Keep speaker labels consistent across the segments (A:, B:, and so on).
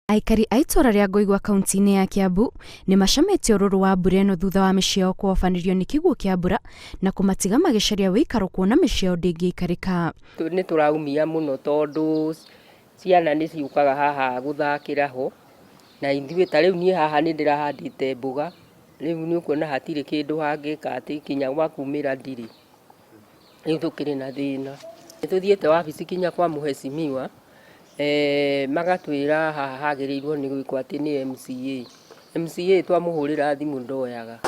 A: Aikari a itũra rĩa Ngoigwa kaunti-inĩ ya Kiambu nĩ macamĩte ũrũrũ wa mbura ĩno thutha wa mĩciĩ yao kũhobanĩrio nĩ kĩguũ kĩa mbura na kũmatiga magĩcaria ũikaro kuona mĩciĩ yao ndĩngĩikarĩka.
B: Nĩ tũraumia mũno tondũ ciana nĩ ciũkaga haha gũthakĩra ho, na ithuĩ ta rĩu niĩ haha nĩ ndĩrahandĩte mboga, rĩu nĩ ũkuona hatirĩ kĩndũ hangĩka atĩ nginya gwa kumĩra ndirĩ. Rĩu tũkĩrĩ na thĩna. Nĩ tũthiĩte wabici nginya kwa mũhecimiwa, magatwĩra haha hagĩrĩirwo nĩ gwĩkwo atĩ nĩ MCA. MCA twamũhũrĩra thimũ ndoyaga.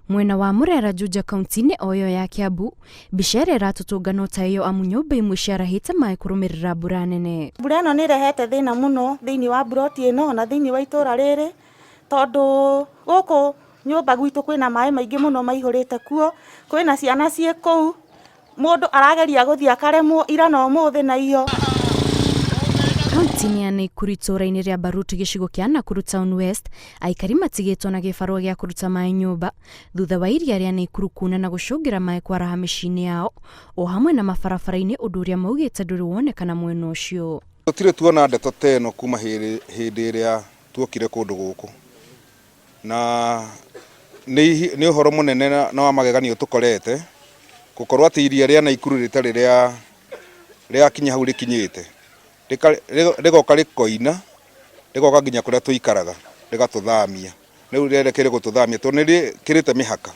A: Mwena wa Murera Juja kaunti-inĩ o ĩyo ya Kiambu, mbica ĩrĩa ĩratũtũnga no ta ĩyo amu nyũmba imwe ciarahĩte maĩ kũrũmĩrĩra mbura nene.
C: Mbura ĩno nĩ ĩrehete thĩna mũno thĩinĩ wa mburoti ĩno na thĩinĩ wa itũra rĩrĩ, tondũ gũkũ nyũmba gwitũ kwĩna maĩ maingĩ mũno maihũrĩte kuo, kwĩna ciana ciĩ kũu, mũndũ arageria gũthiĩ akaremwo ira na ũmũthĩ na iyo.
A: Kaunti-inĩ ya Naikuru itũũra-inĩ rĩa Baruti gĩcigo kĩa Nakuru Town West, aikari matigĩtwo na gĩbarũa gĩa kũruta maĩ nyũmba thutha wa iria rĩa Naikuru kuna na gũcũngĩra maĩ kwaraha mĩciĩ-inĩ yao o hamwe na mabarabara-inĩ ũndũ ũrĩa maugĩte ndũrĩ wonekana mwena ũcio.
D: Tũtirĩ tuona ndeto ta ĩno kuma hĩndĩ ĩrĩa tuokire kũndũ gũkũ, na nĩ ũhoro mũnene na wa mageganio tũkorete, gũkorwo atĩ iria rĩa Naikuru rĩtarĩ rĩa rĩakinya hau rĩkinyĩte, rĩgoka rĩkoina, rĩgoka nginya kũrĩa tũikaraga, rĩgatũthamia. Rĩu rĩerekeire gũtũthamia tondũ nĩ rĩkĩrĩte mĩhaka.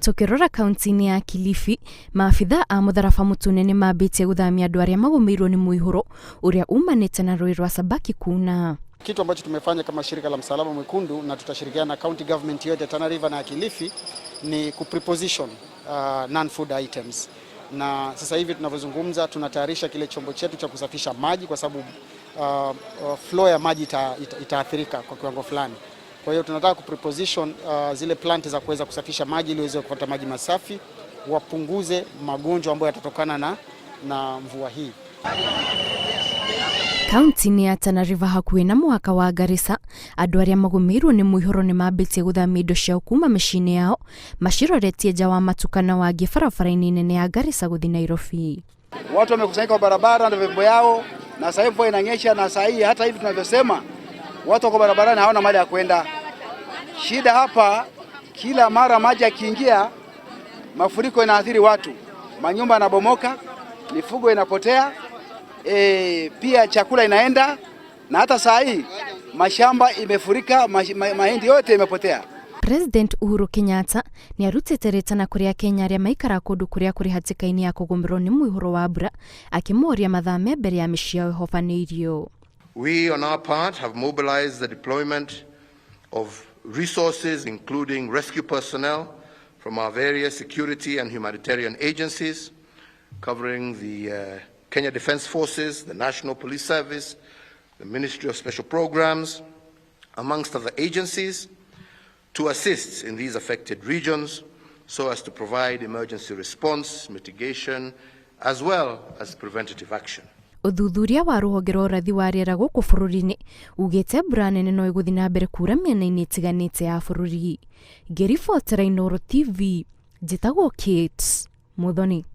A: Tũkĩrora kaunti-inĩ ya Kilifi, maabithaa a mũtharaba mũtune nĩ mambĩtie gũthamia andũ arĩa magũmĩirwo nĩ mũihũro ũrĩa umanĩte na rũĩ rwa Sabaki kuna.
E: Kitu ambacho tumefanya kama shirika la Msalaba Mwekundu na tutashirikiana na county government yote Tana River na Kilifi ni kupreposition non-food items, na sasa hivi tunavyozungumza tunatayarisha kile chombo chetu cha kusafisha maji kwa sababu flow ya maji itaathirika kwa kiwango fulani. Kwa hiyo tunataka kupreposition zile plant za kuweza kusafisha maji ili waweze kupata maji masafi, wapunguze magonjwa ambayo yatatokana na mvua hii.
A: Kaunti-inĩ ya Tana River hakuhĩ na mũhaka wa Garissa, andũ arĩa magũmĩirwo nĩ mũihũro nĩ mambĩtie gũthamia indo ciao kuma mĩciĩ-inĩ yao maciroretie nja wa matuka na wangĩ barabara-inĩ nene ya Garissa gũthiĩ Nairobi.
F: Watu wamekusanyika kwa barabara na vyombo yao, na sasa mvua inanyesha, na saa hii hata hivi tunavyosema watu wako barabarani hawana mahali ya kwenda. Shida hapa, kila mara maji yakiingia, mafuriko inaathiri watu, manyumba yanabomoka, mifugo inapotea, pia chakula inaenda, na hata saa hii mashamba imefurika, mahindi yote imepotea.
A: President Uhuru Kenyatta nĩ arutĩte rĩtana kũrĩ Akenya arĩa maikaraga kũndũ kũrĩa kũrĩ hatĩka-inĩ ya kũgũmĩrwo nĩ mũihũro wa mbura akĩmoria mathame mbere ya mĩciĩ yao ĩhobanĩirio.
G: We on our part have mobilized the deployment of resources including rescue personnel from our various security and humanitarian agencies covering the Kenya Defence Forces, the National Police Service, the Ministry of Special Programs, amongst other agencies, to assist in these affected regions so as to provide emergency response, mitigation, as well as preventative action.
A: Ũthuthuria wa rũhonge rwa ũrathi wa rĩera gũkũ bũrũri-inĩ ugĩte mbura nene no ĩgũthiĩ na mbere kura mĩena-inĩ ĩtiganĩte ya bũrũri. Ngĩribotera Inooro TV, njĩtagwo Kate Muthoni.